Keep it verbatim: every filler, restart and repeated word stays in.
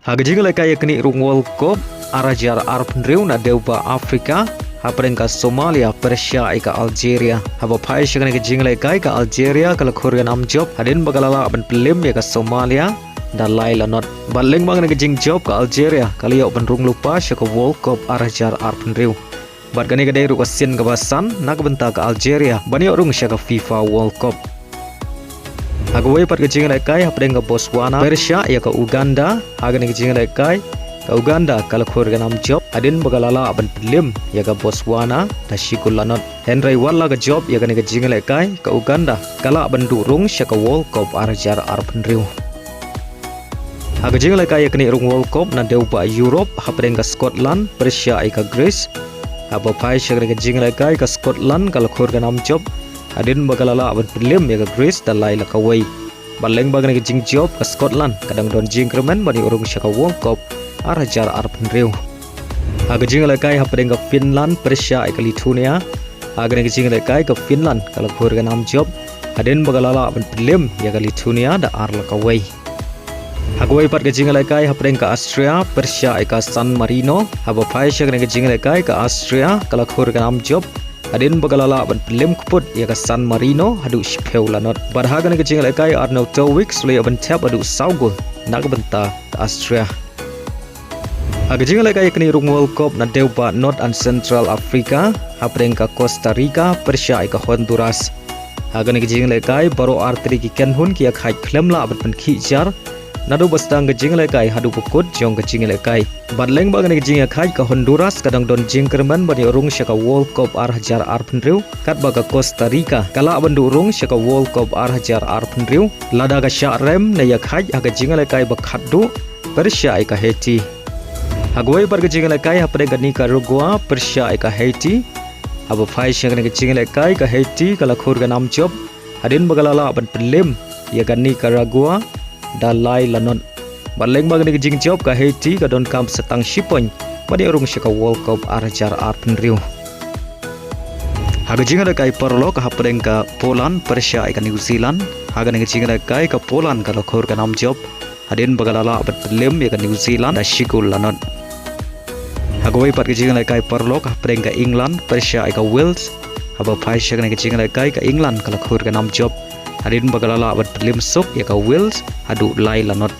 Ha ka jingïalehkai ïa kane ka rung World Cup ar hajar arphew hynriew na dewbah Afrika, hapdeng ka Somalia pyrshah ïa ka Algeria. Haba phai sha kane ka jingïalehkai ka Algeria ka la khur ïa ka nam jop hadien ba ka la lah ban pynliem ïa ka Somalia da lai la not. Bad lyngba kane ka jingjop ka Algeria ka la ïoh ban rung lypa sha ka World Cup ar hajar arphew hynriew. Bad kane ka dei ruh ka sien kaba san na ka bynta ka Algeria ban ïoh rung sha ka FIFA World Cup. Ha kawei pat ka jingïalehkai hapdeng ka Botswana pyrshah ïa ka Uganda, ha kane ka jingïalehkai ka Uganda ka la khur ïa ka nam jop hadien ba ka la lah ban pynliem ïa ka Botswana da shi gol la not. Hynrei wat la ka jop ïa kane ka jingïalehkai ka Uganda ka lah ban duh rung sha ka World Cup ar hajar arphew hynriew. Ha ka jingïalehkai ïa kane ka rung World Cup na dewbah Europe hapdeng ka Scotland pyrshah ïa ka Greece. Haba phai sha kane ka jingïalehkai ka Scotland ka la khur ïa ka nam jop hadien ba ka la lah ban pynliem ïa ka Greece da lai la kawei. Bad lyngba kane ka jingjop ka Scotland ka dang don jingkyrmen ban ïoh rung sha ka World Cup ar hajar arphew hynriew. Ha ka jingïalehkai hapdeng ka Finland pyrshah ïa ka Lithuania, ha kane ka jingïalehkai ka Finland ka la khur ïa ka nam jop hadien ba ka la lah ban pynliem ïa ka Lithuania da ar la kawei. Ha kawei pat ka jingïalehkai hapdeng ka Austria pyrshah ïa ka San Marino, haba phai sha kane ka jingïalehkai ka Austria ka la khur ïa ka nam jop hadien ba ka la lah ban pynliem kput ïa ka San Marino haduh shiphew la not. Bad ha kane ka jingïalehkai Arnautovic u la ïoh ban thep haduh saw gol na ka bynta ka Austria. Ha ka jingïalehkai ïa kane ka rung World Cup na dewbah North and Central Africa, hapdeng ka Costa Rica pyrshah ïa ka Honduras. Ha kane ka jingïalehkai baroh artylli ki kynhun ki ïakhaid khlem lah ban pynkhih jar naduh ba sdang ka jingïalehkai haduh ba kut jong ka jingïalehkai. Bad lyngba kane ka jingïakhaid ka Honduras ka dang don jingkyrmen ban ïoh rung sha ka World Cup ar hajar arphew hynriew, katba ka Costa Rica ka lah ban duh rung sha ka World Cup ar hajar arphew hynriew lada ka shah rem ne ïakhaid ha ka jingïalehkai ba khatduh pyrshah ïa ka Haiti. Ha kawei pat ka jingïalehkai hapdeng ka Nicaragua pyrshah ïa ka Haiti, haba phai sha kane ka jingïalehkai ka Haiti ka la khur ïa ka nam jop hadien ba ka la lah ban pynliem ïa ka Nicaragua da lai la not. Bad lyngba kane ka jingjop ka Haiti ka donkam sa tang shi point ban ïoh rung sha ka World Cup ar hajar arphew hynriew. Ha ka jingïalehkai paralok hapdeng ka Poland pyrshah ïa ka New Zealand, ha kane ka jingïalehkai ka Poland ka la khur ïa ka nam jop hadien ba ka la lah ban pynliem ïa ka New Zealand da shi gol la not. Ha kawei pat ka jingïalehkai paralok hapdeng ka England pyrshah ïa ka Wales, haba phai sha kane ka jingïalehkai ka England ka la khur ïa ka nam jop hadien ba ka la lah ban pynliem suk ïa ka Wales haduh lai la not.